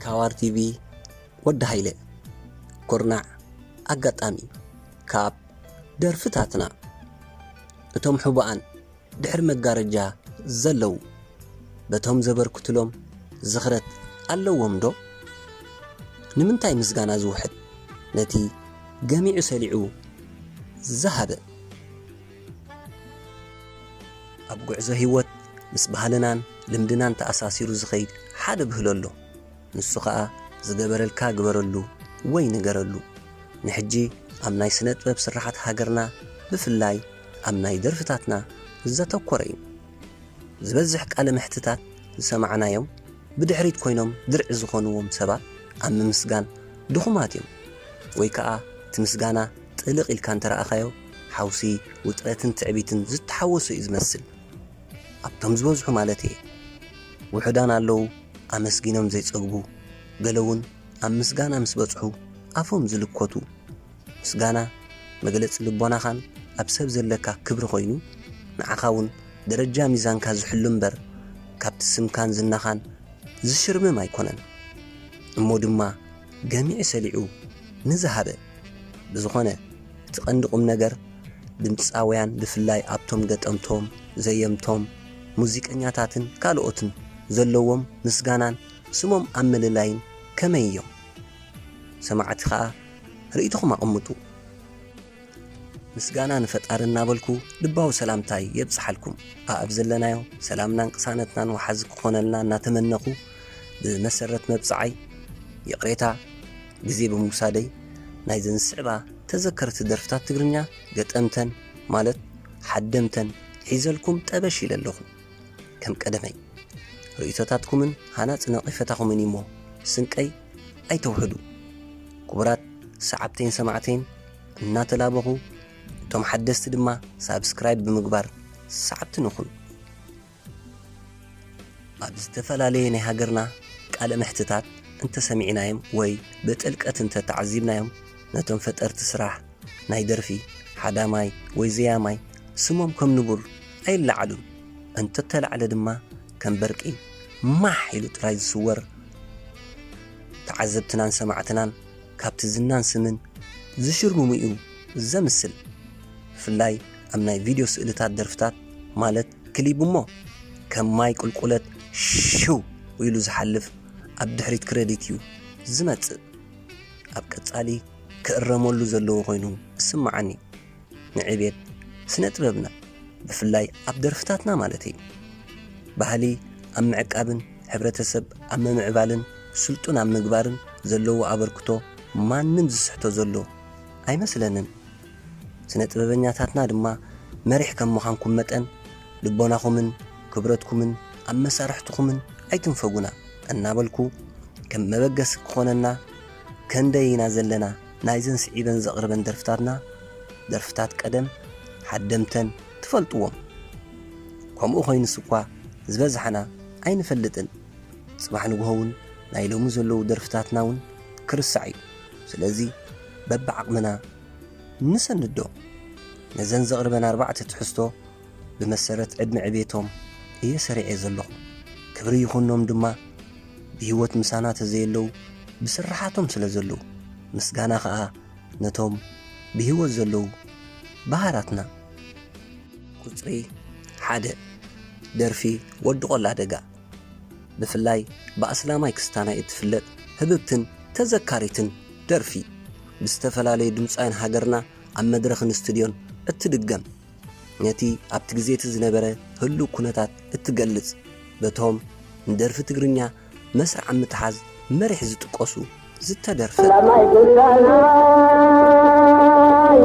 ታዋር ቲቪ፣ ወዲ ሃይለ። ኩርናዕ ኣጋጣሚ ካብ ደርፍታትና። እቶም ሕቡኣን ድሕሪ መጋረጃ ዘለዉ፣ በቶም ዘበርክትሎም ዝኽረት ኣለዎም ዶ? ንምንታይ ምስጋና ዝውሕድ፣ ነቲ ገሚዑ ሰሊዑ ዝሃበ? ኣብ ጉዕዞ ህይወት ምስ ባህልናን ልምድናን ተኣሳሲሩ ዝኸይድ ሓደ ብህሎ ኣሎ። ንሱ ኸኣ ዝገበረልካ ግበረሉ ወይ ንገረሉ። ንሕጂ ኣብ ናይ ስነ ጥበብ ስራሓት ሃገርና፣ ብፍላይ ኣብ ናይ ደርፍታትና ዘተኮረ እዩ። ዝበዝሕ ቃለ መሕትታት ዝሰማዕናዮም፣ ብድሕሪት ኮይኖም ድርዒ ዝኾንዎም ሰባት ኣብ ምምስጋን ድኹማት እዮም፣ ወይ ከኣ እቲ ምስጋና ጥልቕ ኢልካ እንተረኣኻዮ፣ ሓውሲ፣ ውጥረትን ትዕቢትን ዝተሓወሶ እዩ ዝመስል። ኣብቶም ዝበዝሑ ማለት እየ። ውሑዳን ኣለዉ ኣመስጊኖም ዘይጸግቡ፣ ገለ እውን ኣብ ምስጋና ምስ በጽሑ ኣፎም ዝልኮቱ። ምስጋና መግለጺ ልቦናኻን ኣብ ሰብ ዘለካ ክብሪ ኮይኑ፣ ንዓኻ እውን ደረጃ ሚዛንካ ዝሕሉ እምበር፣ ካብቲ ስምካን ዝናኻን ዝሽርምም ኣይኮነን። እሞ ድማ ገሚዑ ሰሊዑ ንዝሃበ። ብዝኾነ፣ እቲ ቀንዲ ቁም ነገር፣ ድምጻውያን ብፍላይ ኣብቶም ገጠምቶም፣ ዘየምቶም፣ ሙዚቀኛታትን ካልኦትን ዘለዎም ምስጋናን ስሞም ኣብ ምልላይን ከመይ እዮም? ሰማዕቲ ኸኣ ርእይቶኹም ኣቐምጡ። ምስጋና ንፈጣሪ እናበልኩ ልባዊ ሰላምታይ የብጽሓልኩም። ኣኣብ ዘለናዮ ሰላምናን ቅሳነትናን ወሓዚ ክኾነልና እናተመነኹ፣ ብመሰረት መብጽዓይ ይቕሬታ ግዜ ብምውሳደይ፣ ናይዘን ዝስዕባ ተዘከርቲ ደርፍታት ትግርኛ ገጠምተን፣ ማለት ሓደምተን፣ ሒዘልኩም ጠበሽ ኢለ ኣለኹ። ከም ቀደመይ፣ ርእይቶታትኩምን ሃናጺ ነቒፈታኹምን እዩ'ሞ፣ ስንቀይ ኣይተውሕዱ። ክቡራት ሰዓብተይን ሰማዕተይን እናተላበኹ፣ እቶም ሓደስቲ ድማ ሳብስክራይብ ብምግባር ሰዓብቲ ንኹን። ኣብ ዝተፈላለየ ናይ ሃገርና ቃለ መሕትታት እንተሰሚዕናዮም ወይ ብጥልቀት እንተተዓዚብናዮም፣ ነቶም ፈጠርቲ ስራሕ ናይ ደርፊ ሓዳማይ ወይ ዘያማይ ስሞም ከም ንቡር ኣይለዓሉን። እንተተላዕለ ድማ ከም በርቂ ማሕ ኢሉ ጥራይ ዝስወር፣ ተዓዘብትናን ሰማዕትናን ካብቲ ዝናን ስምን ዝሽርምሙ እዩ ዘምስል። ብፍላይ ኣብ ናይ ቪድዮ ስእልታት ደርፍታት፣ ማለት ክሊፕ እሞ፣ ከም ማይ ቁልቁለት ሽው ኢሉ ዝሓልፍ ኣብ ድሕሪት ክረዲት እዩ ዝመጽእ። ኣብ ቀጻሊ ክእረመሉ ዘለዎ ኮይኑ እስምዓኒ። ንዕቤት ስነ ጥበብና፣ ብፍላይ ኣብ ደርፍታትና ማለተይ፣ ባህሊ ኣብ ምዕቃብን ሕብረተሰብ ኣብ ምምዕባልን ስልጡን ኣብ ምግባርን ዘለዎ ኣበርክቶ ማንም ዝስሕቶ ዘሎ ኣይመስለንን። ስነ ጥበበኛታትና ድማ መሪሕ ከም ምዃንኩም መጠን፣ ልቦናኹምን ክብረትኩምን ኣብ መሳርሕትኹምን ኣይትንፈጉና እናበልኩ፣ ከም መበገሲ ክኾነና፣ ከንደይ ኢና ዘለና ናይዘን ስዒበን ዘቕርበን ደርፍታትና፣ ደርፍታት ቀደም ሓደምተን ትፈልጥዎም። ከምኡ ኮይኑስ እኳ ዝበዝሓና ኣይንፈልጥን። ጽባሕ ንግሆ እውን ናይ ሎሚ ዘለዉ ደርፍታትና እውን ክርሳዕ እዩ። ስለዚ በብዓቕምና ንሰንዶ። ነዘን ዘቕርበን ኣርባዕተ ትሕዝቶ ብመሰረት ዕድመ ዕቤቶም እየ ሰሪዐ ዘለኹ። ክብሪ ይኹኖም ድማ ብህይወት ምሳና ተዘየለዉ ብስርሓቶም ስለ ዘለዉ። ምስጋና ኸኣ ነቶም ብህይወት ዘለዉ በሃራትና። ቁጽሪ ሓደ፣ ደርፊ ወዲ ቆላ ደጋ። ብፍላይ ብኣስላማይ ክስታናይ እትፍለጥ ህብብትን ተዘካሪትን ደርፊ፣ ብዝተፈላለዩ ድምጻውያን ሃገርና ኣብ መድረኽን ስቱድዮን እትድገም፣ ነቲ ኣብቲ ግዜ እቲ ዝነበረ ህሉው ኩነታት እትገልጽ፣ በቶም ንደርፊ ትግርኛ መስርዕ ኣብ ምትሓዝ መሪሕ ዝጥቀሱ ዝተደርፈ። ሰላማይ ግዳናይ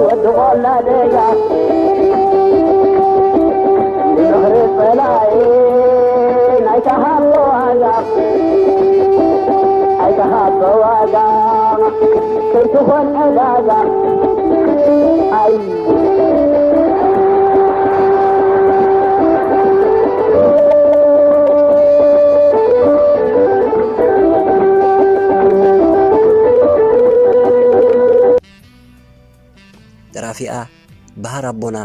ወዲ ቆላ ደጋ፣ ዝኽሪ ጸላኢ ናይ ተሃቦ ዋጋ፣ ኣይተሃቦ ዋጋ፣ ከይትኾን ዕዳጋ። ኣይ ደራፊኣ ባህር ኣቦና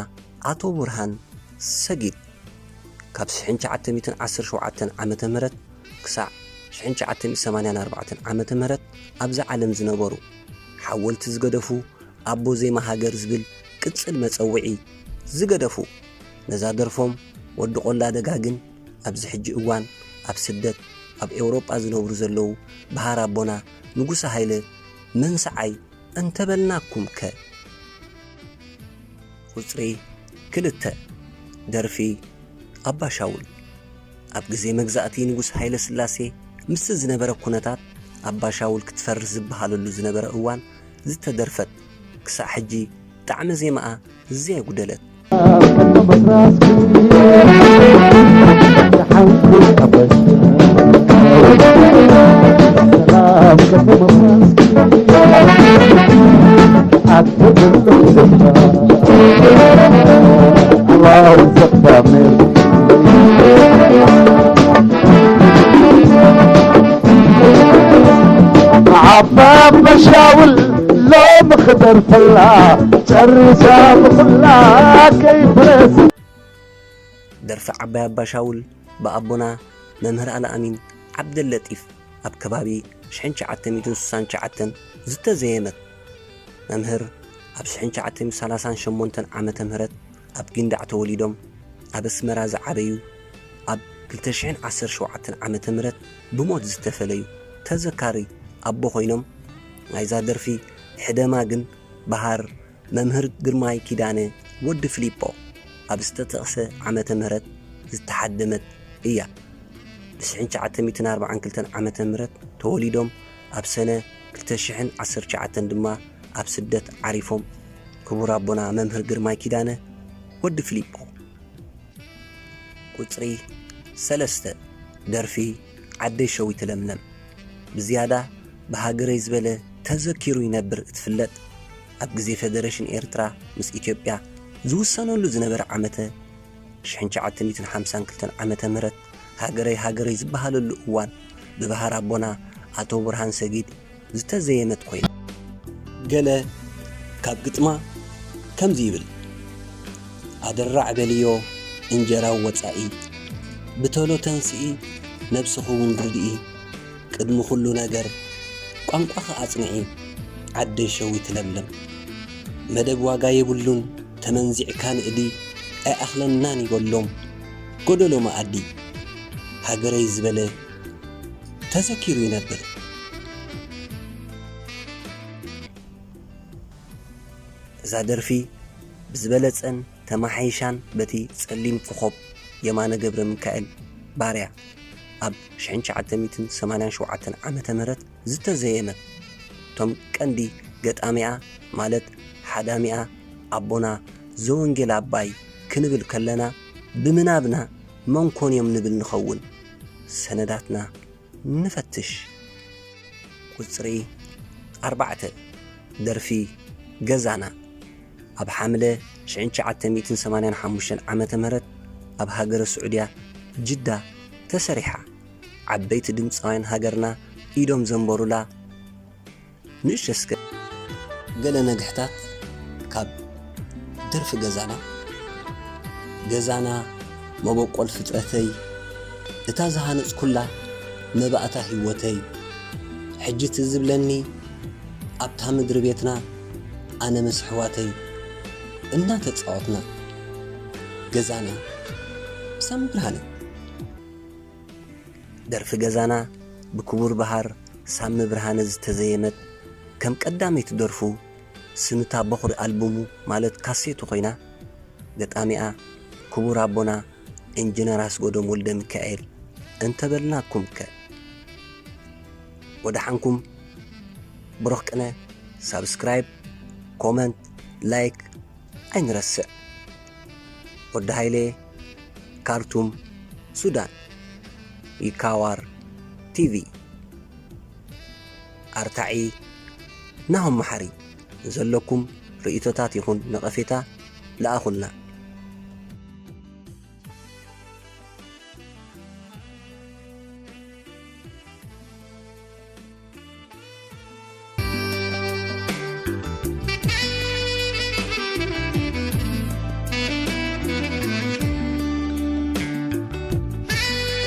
ኣቶ ቡርሃን ሰጊድ፣ ካብ ሽሕን ትሽዓተ ሚእትን ዓሰርተ ሸውዓተን ዓመተ ምህረት ክሳዕ ሽሕን ትሽዓተ ሚእትን ሰማንያን ኣርባዕተን ዓመተ ምህረት ኣብዛ ዓለም ዝነበሩ ሓወልቲ ዝገደፉ ኣቦ ዜማ ሃገር ዝብል ቅጽል መጸውዒ ዝገደፉ። ነዛ ደርፎም ወዲ ቆላ ደጋ ግን ኣብዚ ሕጂ እዋን ኣብ ስደት ኣብ ኤውሮጳ ዝነብሩ ዘለዉ በሃር ኣቦና ንጉሰ ሃይለ መንሰዓይ እንተበልናኩም ከ? ቁጽሪ ክልተ፣ ደርፊ ኣባሻውል። ኣብ ግዜ መግዛእቲ ንጉስ ሃይለ ስላሴ ምስቲ ዝነበረ ኩነታት ኣባሻውል ክትፈርስ ዝበሃለሉ ዝነበረ እዋን ዝተደርፈት፣ ክሳዕ ሕጂ ጣዕሚ ዜማኣ ዘየጉደለት። ዓባይ ኣባሻውል ሎሚ ክደርፈላ ጨሪሳ ብኹላ ከይፍረስ። ደርፊ ዓባይ ኣባሻውል ብኣቦና መምህር ኣልኣሚን ዓብደለጢፍ ኣብ ከባቢ ሽሕን ትሽዓተ ሚእትን ስሳን ትሽዓተን ዝተዘየመት። መምህር ኣብ ሽሕን ትሽዓተ ሚእትን ሰላሳን ሸሞንተን ዓመተ ምህረት ኣብ ጊንዳዕ ተወሊዶም ኣብ ኣስመራ ዝዓበዩ፣ ኣብ ክልተ ሽሕን ዓሰርተ ሸውዓተን ዓመተ ምህረት ብሞት ዝተፈለዩ ተዘካሪ ኣቦ ኮይኖም፣ ናይዛ ደርፊ ሕደማ ግን በሃር መምህር ግርማይ ኪዳነ ወዲ ፊሊጶ ኣብ ዝተጠቕሰ ዓመተ ምህረት ዝተሓደመት እያ። ብሽሕን ትሽዓተ ሚእትን ኣርባዓን ክልተን ዓመተ ምህረት ተወሊዶም ኣብ ሰነ ክልተ ሽሕን ዓሰርተ ትሽዓተን ድማ ኣብ ስደት ዓሪፎም። ክቡር ኣቦና መምህር ግርማይ ኪዳነ ወዲ ፊሊጶ። ቁጽሪ ሰለስተ፣ ደርፊ ዓደይ ሸዊት ለምለም። ብዝያዳ ብሃገረይ ዝበለ ተዘኪሩ ይነብር እትፍለጥ፣ ኣብ ግዜ ፈደረሽን ኤርትራ ምስ ኢትዮጵያ ዝውሰነሉ ዝነበረ ዓመተ ሽሕን ትሽዓተ ሚእትን ሓምሳን ክልተን ዓመተ ምህረት ሃገረይ ሃገረይ ዝበሃለሉ እዋን ብበሃር ኣቦና ኣቶ ብርሃን ሰጊድ ዝተዘየመት ኮይና፣ ገለ ካብ ግጥማ ከምዚ ይብል። ኣደራዕ በልዮ እንጀራው ወጻኢ፣ ብተሎ ተንስኢ ነብስኺ እውን ርድኢ፣ ቅድሚ ኩሉ ነገር ቋንቋኺ ኣጽንዒ፣ ዓደይ ሸዊት ለምለም። መደብ ዋጋ የብሉን ተመንዚዕካ ንእዲ፣ ኣይኣኽለናን ይበሎም ጎደሎ መኣዲ። ሃገረይ ዝበለ ተዘኪሩ ይነብር። እዛ ደርፊ ብዝበለጸን ተማሓይሻን በቲ ጸሊም ኮኾብ የማነ ገብረ ሚካኤል ባርያ ኣብ ሽሕን ትሽዓተ ሚእትን ሰማንያን ሸውዓተን ዓመተ ምህረት ዝተዘየመት። እቶም ቀንዲ ገጣሚኣ ማለት ሓዳሚኣ ኣቦና ዘወንጌል ኣባይ ክንብል ከለና ብምናብና መን ኮን እዮም ንብል ንኸውን። ሰነዳትና ንፈትሽ። ቁጽሪ ኣርባዕተ፣ ደርፊ ገዛና። ኣብ ሓምለ ሽሕን ትሽዓተ ሚእትን ሰማንያን ሓሙሽተን ዓመተ ምህረት ኣብ ሃገረ ስዑድያ ጅዳ ተሰሪሓ። ዓበይቲ ድምጻውያን ሃገርና ኢዶም ዘንበሩላ። ንእሽቶ እስከ ገለ ነግሕታት ካብ ደርፊ ገዛና። ገዛና መበቆል ፍጥረተይ፣ እታ ዝሃነጽኩላ መባእታ ህይወተይ። ሕጂ ትዝ ዝብለኒ ኣብታ ምድሪ ቤትና ኣነ ምስ ኣሕዋተይ እናተጻወትና። ገዛና ሳሚ ብርሃነ። ደርፊ ገዛና ብክቡር በሃር ሳሚ ብርሃነ ዝተዘየመት፣ ከም ቀዳመይቲ ደርፉ ስምታ በኹሪ ኣልቡሙ ማለት ካሴቱ ኮይና፣ ገጣሚኣ ክቡር ኣቦና ኢንጂነር ኣስጎዶም ወልደ ሚካኤል እንተበልናኩም ከ? ወደሓንኩም። ብሩኽ ቅነ። ሳብስክራይብ፣ ኮመንት፣ ላይክ ኣይንረስዕ። ወዲ ሃይሌ፣ ካርቱም፣ ሱዳን። ይካዋር ቲቪ። ኣርታዒ ናሆም መሓሪ። ዘለኩም ርእይቶታት ይኹን ነቐፌታ ለኣኹልና።